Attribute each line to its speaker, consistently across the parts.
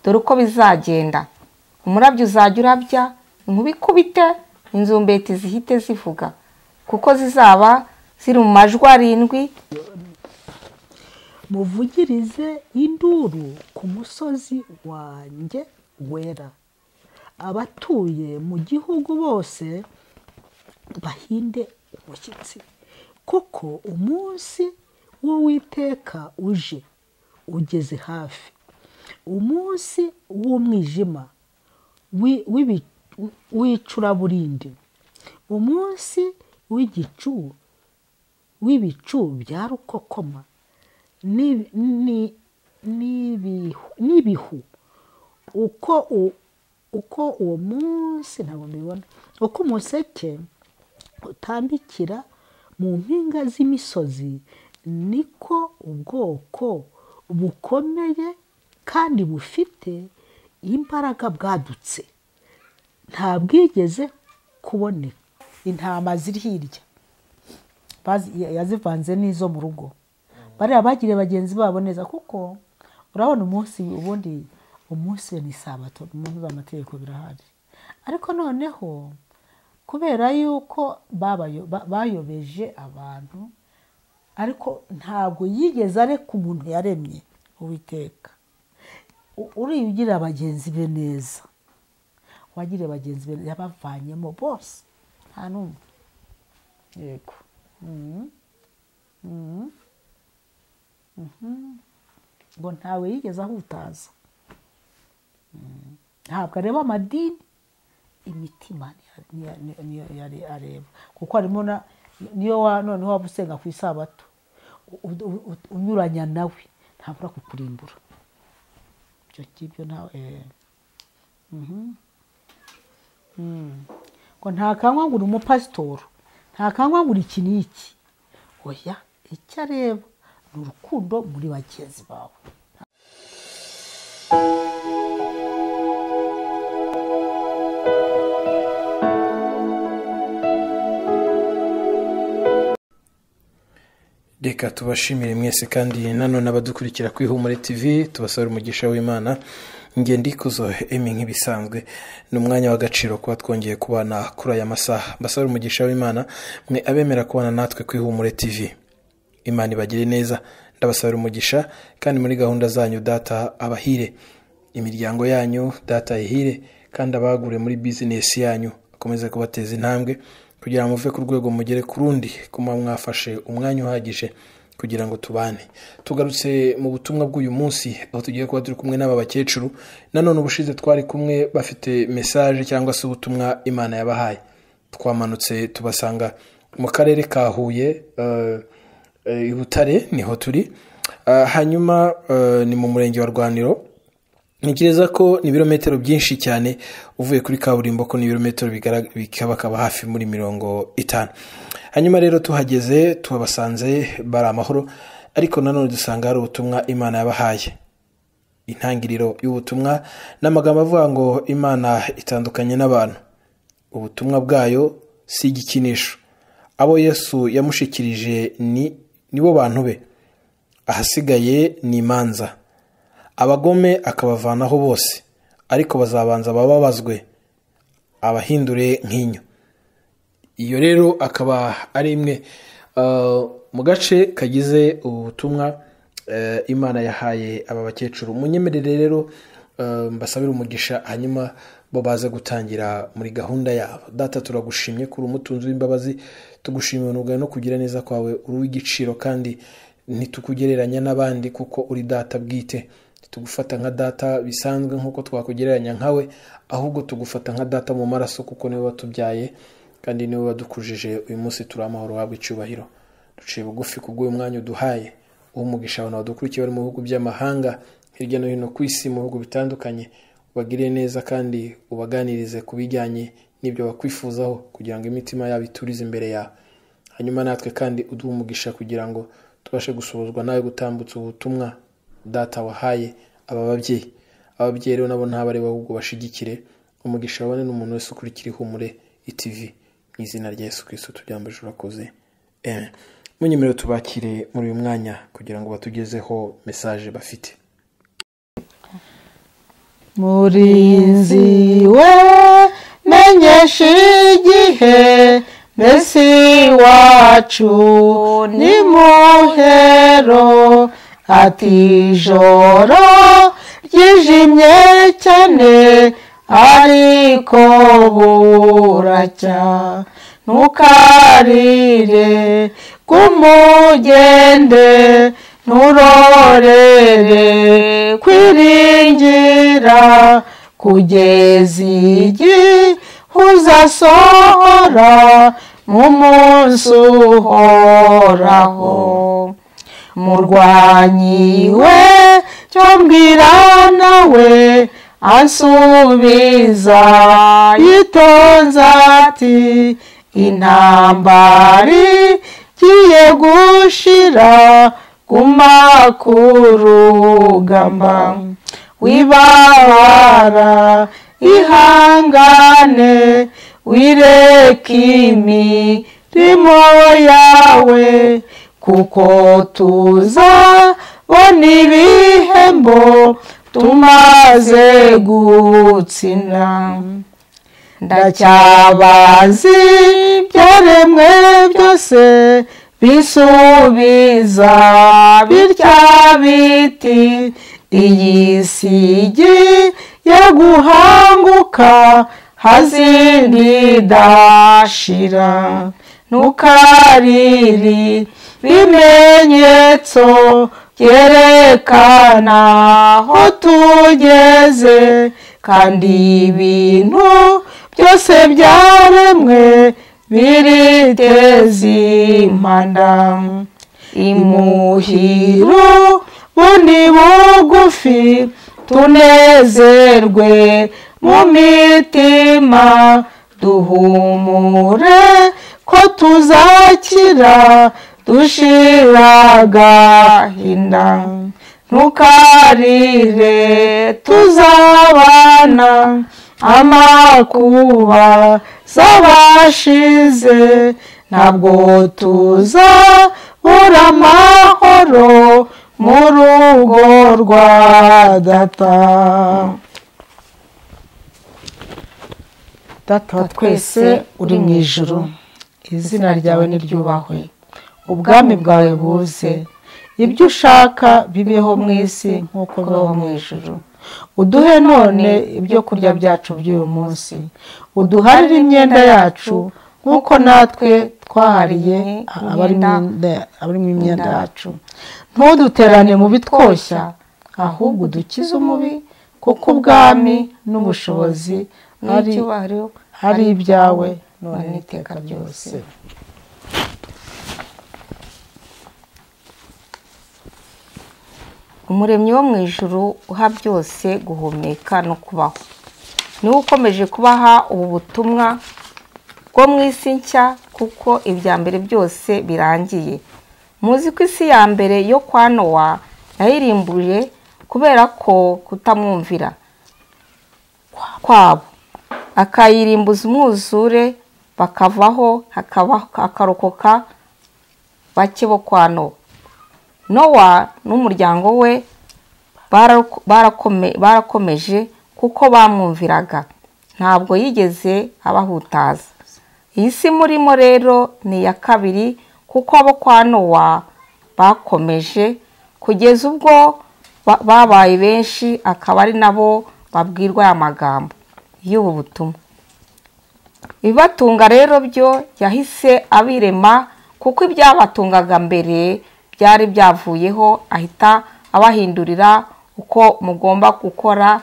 Speaker 1: Dore uko bizagenda: umurabyo uzajya urabya, inkuba ikubite, inzumbeti zihite zivuga, kuko zizaba ziri mu majwi 7.
Speaker 2: Muvugirize induru ku musozi wanjye wera, abatuye mu gihugu bose bahinde umushyitsi, kuko umunsi w'Uwiteka uje ugeze hafi, umunsi w'umwijima w'icuraburindi, umunsi w'igicu w'ibicu bya rukokoma n'ibihu. Uko uwo munsi ntabwo mbibona, uko umuseke utambikira mu mpinga z'imisozi, niko ubwoko bukomeye kandi bufite imbaraga bwadutse, nta bwigeze kuboneka. Intama ziri hirya yazivanze n'izo mu rugo, bariya bagiriye bagenzi babo neza, kuko urabona umunsi ubundi umunsi ni sabato mu amategeko birahari, ariko noneho kubera yuko bayobeje abantu, ariko ntabwo yigeze areka umuntu yaremye Uwiteka. Uriya ugira bagenzi be neza, wagiriye bagenzi be yabavanyemo bose, nta n'umwe. Yego. Ngo ntawe yigeze ahutaza, ntabwo areba amadini, imitima niyo yari areba, kuko harimo niyo noneho waba usenga ku isabato unyuranya nawe ntabura kukurimbura. Icyo ngibyo ntawe. Ngo ntakangwa ngo uri umupasitoro, ntakangwa ngo uri iki n'iki, oya, icyo areba ni urukundo muri bagenzi bawe.
Speaker 3: Reka tubashimire mwese kandi nanone abadukurikira ku Ihumure TV, tubasabira umugisha w'Imana. Nge ndikuzo emi nk'ibisanzwe, ni umwanya w'agaciro kuba twongeye kubana kuri aya masaha. Mbasabira umugisha w'Imana mwe abemera kubana natwe ku Ihumure TV. Imana ibagire neza, ndabasabira umugisha kandi muri gahunda zanyu data abahire, imiryango yanyu data ihire, kandi abagure muri business yanyu, akomeze kubateza intambwe kugira ngo muve ku rwego mugere ku rundi, kuma mwafashe umwanya uhagije kugira ngo tubane. Tugarutse mu butumwa bw'uyu munsi aho tugiye kuba turi kumwe n'aba bakecuru. Nanone ubushize twari kumwe bafite message cyangwa se ubutumwa Imana yabahaye. Twamanutse tubasanga mu karere ka Huye, i Butare niho turi, hanyuma ni mu murenge wa Rwaniro. Ntekereza ko ni ibirometero byinshi cyane uvuye kuri kaburimbo, ko ni ibirometero bikabakaba hafi muri 50. Hanyuma rero tuhageze tubasanze bari amahoro, ariko nanone dusanga hari ubutumwa Imana yabahaye. Intangiriro y'ubutumwa n'amagambo avuga ngo Imana itandukanye n'abantu, ubutumwa bwayo si igikinisho, abo Yesu yamushikirije nibo bantu be, ahasigaye ni imanza, abagome akabavanaho bose, ariko bazabanza bababazwe abahindure nk'inyo. Iyo rero akaba ari imwe mu gace kagize ubutumwa Imana yahaye aba bakecuru. Munyemerere rero mbasabire umugisha, hanyuma bo baze gutangira muri gahunda yabo. Data, turagushimye kuri umutunzi w'imbabazi, tugushimiye ubuntu no kugira neza kwawe, uri uw'igiciro kandi ntitukugereranya n'abandi kuko uri data bwite. Tugufata nka data bisanzwe nkuko twakugereranya nkawe, ahubwo tugufata nka data mu maraso kuko niwe watubyaye kandi niwe wadukujije. Uyu munsi turi amahoro, wahabwa icyubahiro. Duciye bugufi kubw'uyu mwanya uduhaye, umugisha abantu badukurikiye bari mu bihugu by'amahanga hirya no hino ku isi, mu bihugu bitandukanye, ubagirire neza kandi ubaganirize ku bijyanye n'ibyo bakwifuzaho kugira ngo imitima yabo iturize imbere yawe. Hanyuma natwe kandi uduhe umugisha kugira ngo tubashe gusohozwa nawe gutambutsa ubutumwa data wahaye aba babyeyi. Ababyeyi rero nabo ntabare ahubwo bashigikire umugisha wabone n'umuntu wese ukurikira Ihumure TV. Mu izina rya Yesu Kristo tubyambaje, urakoze. Amen. Munyemerere tubakire muri uyu mwanya kugira ngo batugezeho message bafite.
Speaker 2: Murinzi we menyesha igihe, Mesi wacu ni muhero, ati ijoro ryijimye cyane ariko buracya, ntukarire kumugende, nturorere kwiringira, kugeza igihe uzasohora mu munsi uhoraho. Murwanyi we cyo mbwira nawe ansubiza yitonze ati intambara igiye gushira, guma ku rugamba wibabara, ihangane wireke imirimo yawe, kuko tuzabona ibihembo tumaze gutsinda. Ndacyabazi ibyaremwe byose bisubiza bitya biti, iyi si igiye guhanguka hazindi idashira. Ntukarire ibimenyetso byerekana aho tugeze, kandi ibintu byose byaremwe biriteze impanda. Imuhiro bundi bugufi tunezerwe mu mitima, duhumure ko tuzakira dushira agahinda. Ntukarire tuzabana amakuba z'abashize, ntabwo tuzabura amahoro mu rugo rwa data. Data wa twese uri mu ijuru, izina ryawe niryubahwe, ubwami bwawe buze, ibyo ushaka bibeho mu isi nk'uko bibaho mu ijuru. Uduhe none ibyo kurya byacu by'uyu munsi, uduharire imyenda yacu nk'uko natwe twahariye abari mu myenda yacu, ntuduterane mu bitwoshya, ahubwo udukize umubi, kuko ubwami n'ubushobozi ari ibyawe none n'iteka ryose.
Speaker 1: Umuremyi wo mu ijuru uha byose guhumeka no kubaho, niwe ukomeje kubaha ubu butumwa bwo mu isi nshya, kuko ibya mbere byose birangiye. Muzi ko isi ya mbere yo kwa Nowa yayirimbuye kubera ko kutamwumvira kwabo, akayirimbuza umwuzure, bakavaho hakarokoka bake bo kwa Nowa. Nowa n'umuryango we barakomeje kuko bamwumviraga, ntabwo yigeze abahutaza. Iyi si murimo rero ni iya kabiri, kuko abo kwa Nowa bakomeje kugeza ubwo babaye benshi, akaba ari nabo babwirwa aya magambo y'ubu butumwa. Ibibatunga rero byo yahise abirema, kuko ibyabatungaga mbere byari byavuyeho, ahita abahindurira uko mugomba gukora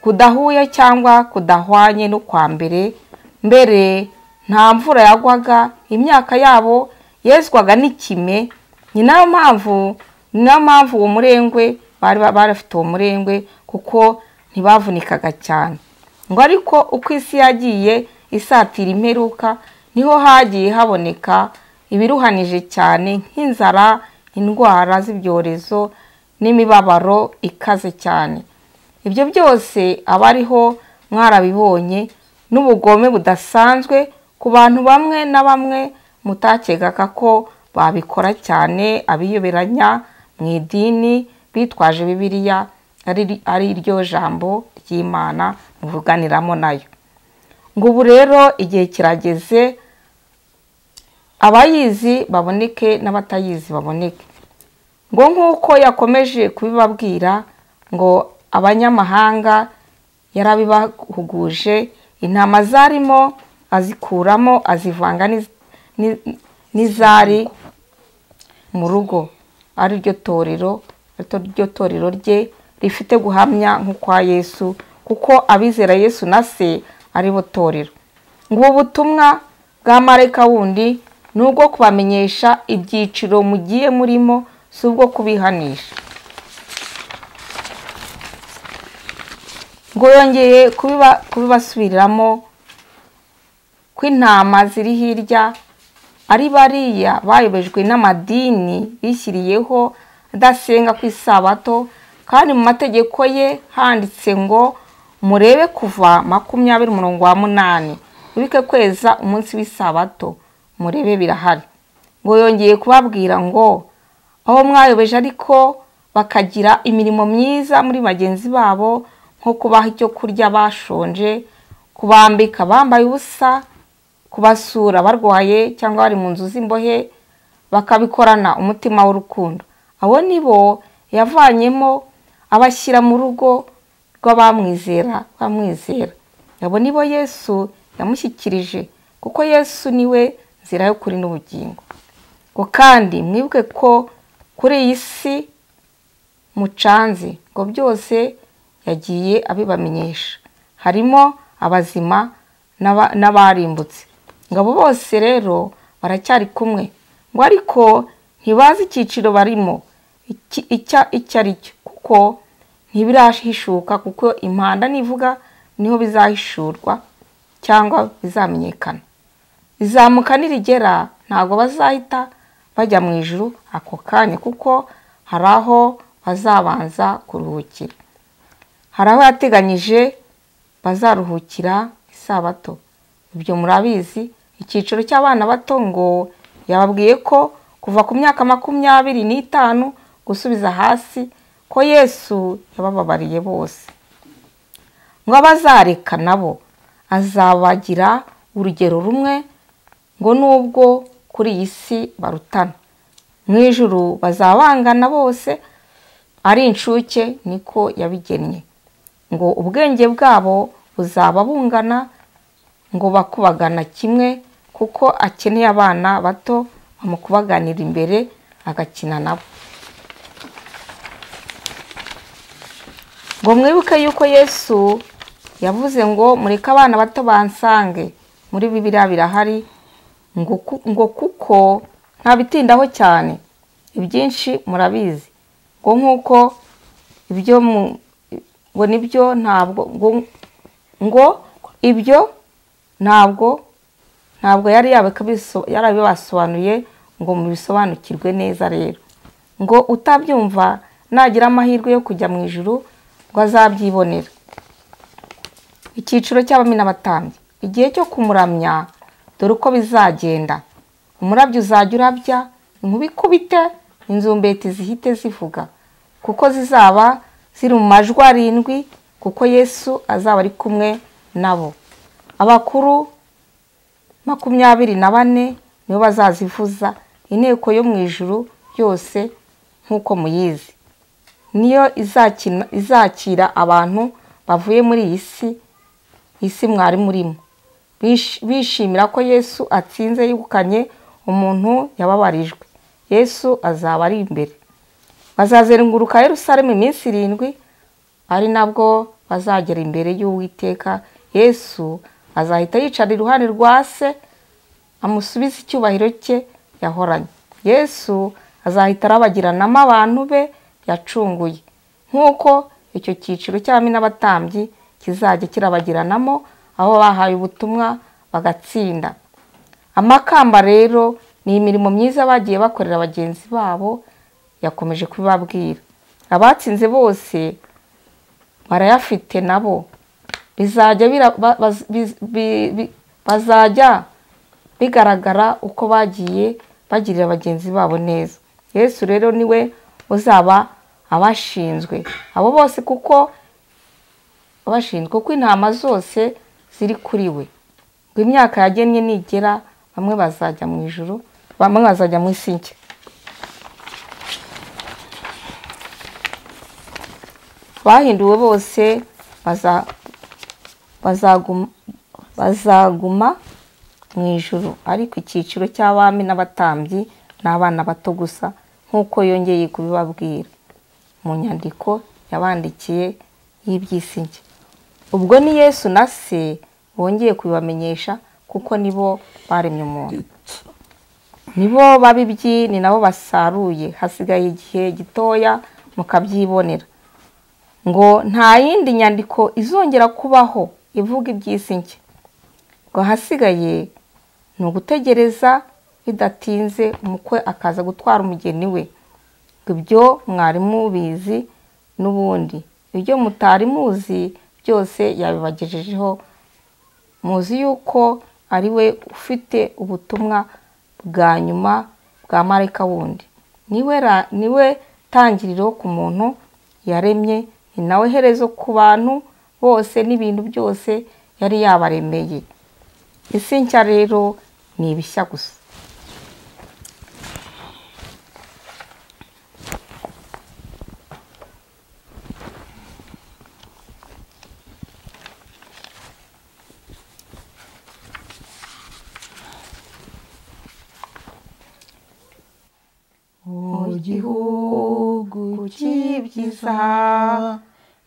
Speaker 1: kudahuye cyangwa kudahwanye no kwa mbere. Mbere nta mvura yagwaga, imyaka yabo yezwaga n'ikime. Ni nayo mpamvu uwo murengwe bari bafite uwo murengwe, kuko ntibavunikaga cyane. Ngo ariko uko isi yagiye isatira imperuka, niho hagiye haboneka ibiruhanije cyane nk'inzara, indwara z'ibyorezo n'imibabaro ikaze cyane. Ibyo byose abariho mwarabibonye, n'ubugome budasanzwe ku bantu bamwe na bamwe mutakegaga ko babikora cyane, abiyoberanya mu idini bitwaje Bibiliya ari iryo jambo ry'Imana. ry'Imana muvuganiramo nayo. Ngo ubu rero igihe kirageze abayizi baboneke n'abatayizi baboneke. Ngo nk'uko yakomeje kubibabwira ngo abanyamahanga yarabibahuguje, intama zarimo azikuramo azivanga n'izari mu rugo, ari ryo torero rye rifite guhamya nk'ukwa Yesu, kuko abizera Yesu na se ari bo torero. Ngo ubutumwa bwa marayika wundi nubwo kubamenyesha ibyiciro mugiye murimo, si ubwo kubihanisha. Ngo yongeye kubibasubiriramo ko intama ziri hirya ari bariya bayobejwe n'amadini bishyiriyeho adasenga ku isabato, kandi mu mategeko ye handitse ngo murebe kuva 20:8 ubike kweza umunsi w'isabato, murebe birahari. Ngo yongeye kubabwira ngo aho mwayobeje ariko bakagira imirimo myiza muri bagenzi babo, nko kubaha icyo kurya bashonje, kubambika bambaye ubusa, kubasura barwaye cyangwa bari mu nzu z'imbohe, bakabikorana umutima w'urukundo. Abo nibo yavanyemo abashyira mu rugo rw'abamwizera bamwizera. Abo nibo Yesu yamushyikirije, kuko Yesu niwe nzira yo kuri n'ubugingo. Ngo kandi mwibuke ko kuri iyi si mucanze, ngo byose yagiye abibamenyesha, harimo abazima n'abarimbutse. Ngo abo bose rero baracyari kumwe, ngo ariko ntibazi icyiciro barimo icyo ari cyo, kuko ntibirahishuka, kuko impanda nivuga niho bizahishurwa cyangwa bizamenyekana. Izamuka nirigera ntabwo bazahita bajya mu ijuru ako kanya, kuko hari aho bazabanza kuruhukira, hari aho yateganyije bazaruhukira isabato. Ibyo murabizi. Icyiciro cy'abana bato ngo yababwiye ko kuva ku myaka 25 gusubiza hasi, ko Yesu yabababariye bose. Ngo abazareka nabo azabagira urugero rumwe, ngo nubwo kuri iyi si barutana, mu ijuru bazabangana bose ari incuke, niko yabigennye. Ngo ubwenge bwabo buzaba bungana, ngo bakubagana kimwe, kuko akeneye abana bato bamukubaganira imbere agakina nabo. Ngo mwibuke yuko Yesu yavuze ngo mureke abana bato bansange, muri Bibiliya birahari, ngo kuko ntabitindaho cyane, ibyinshi murabizi. Ngo nkuko ibyo ngo nibyo ntabwo ngo ibyo ntabwo yari yarabibasobanuye ngo mubisobanukirwe neza. Rero ngo utabyumva nagira amahirwe yo kujya mu ijuru ngo azabyibonera. Icyiciro cy'abami n'abatambyi, igihe cyo kumuramya, dore uko bizagenda. Umurabyo uzajya urabya, inkuba ikubite, inzumbeti zihite zivuga, kuko zizaba ziri mu majwi 7, kuko Yesu azaba ari kumwe nabo. Abakuru 24 nibo bazazivuza, inteko yo mu ijuru yose nk'uko muyizi niyo izakira abantu bavuye muri iyi si mwari murimo, bishimira ko Yesu atsinze yegukanye umuntu yababarijwe. Yesu azaba ari imbere. Bazazenguruka Yerusalemu iminsi 7, ari nabwo bazagera imbere y'Uwiteka. Yesu azahita yicara iruhande rwa se, amusubize icyubahiro cye yahoranye. Yesu azahita arabagiranamo abantu be yacunguye, nk'uko icyo cyiciro cy'abami n'abatambyi kizajya kirabagiranamo aho bahaye ubutumwa bagatsinda. Amakamba rero ni imirimo myiza bagiye bakorera bagenzi babo, yakomeje kubibabwira. Abatsinze bose barayafite nabo, bazajya bigaragara uko bagiye bagirira bagenzi babo neza. Yesu rero niwe uzaba abashinzwe abo bose, kuko Abashinzwe kuko intama zose ziri kuri we. Ngo imyaka yagennye nigera, bamwe bazajya mu ijuru, bamwe bazajya mu isi nshya. Bahinduwe bose bazaguma mu ijuru, ariko icyiciro cy'abami n'abatambyi n'abana bato gusa, nk'uko yongeye kubibabwira mu nyandiko yabandikiye y'iby'isi nshya. Ubwo ni Yesu na se bongeye kubibamenyesha, kuko nibo baremye umuntu, nibo babibyi, ni nabo basaruye. Hasigaye igihe gitoya mukabyibonera. Ngo nta yindi nyandiko izongera kubaho ivuga iby'isi nshya. Ngo hasigaye ni ugutegereza bidatinze umukwe akaza gutwara umugeni we. Ngo ibyo mwari mubizi n'ubundi, ibyo mutari muzi byose yabibagejejeho. Muzi yuko ari we ufite ubutumwa bwa nyuma bwa marayika wundi. Niwe tangiriro ku muntu yaremye, ni nawe herezo ku bantu bose n'ibintu byose yari yabaremeye. Isi nshya rero ni ibishya gusa. Mu gihugu cy'ibyiza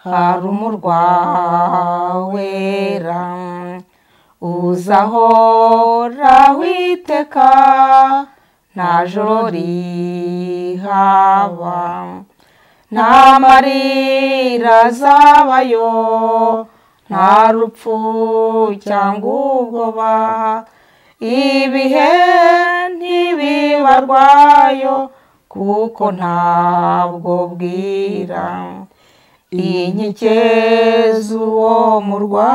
Speaker 1: hari umurwa wera, uzahora witeka nta joro rihaba, nta marira azabayo, nta rupfu cyangwa ubwoba, ibihe ntibibarwayo kuko ntabwo bwira. Inkike z'uwo murwa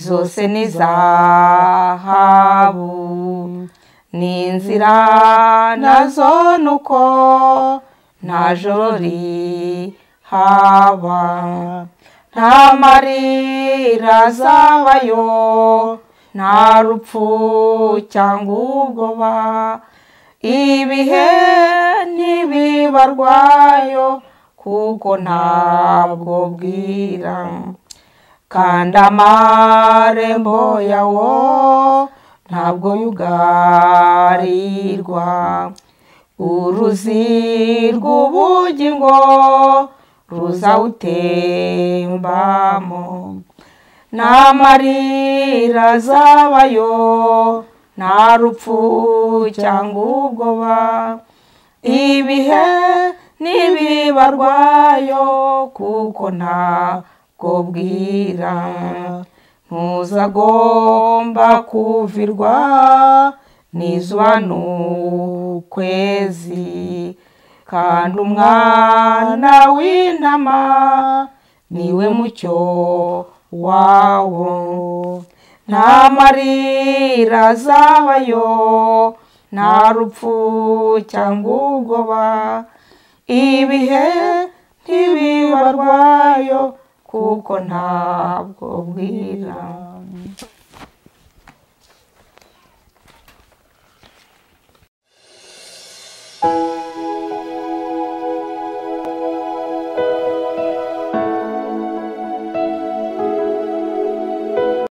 Speaker 1: zose ni zahabu, n'inzira nazo nuko nta joro rihaba, nta marira azabayo, nta rupfu cyangwa ubwoba, ibihe ntibibarwayo kuko ntabwo bwira. Kandi amarembo yawo ntabwo yugarirwa, uruzi rw'ubugingo ruzawutembamo, nta marira azabayo, nta rupfu cyangwa ubwoba, ibihe ntibibarwayo kuko ntabwo bwira. Ntuzagomba kuvirwa n'izuba n'ukwezi, kandi umwana w'intama niwe mucyo wawo. Nta marira azabayo, nta rupfu cyangwa ubwoba, ibihe ntibibarwayo kuko ntabwo bwira.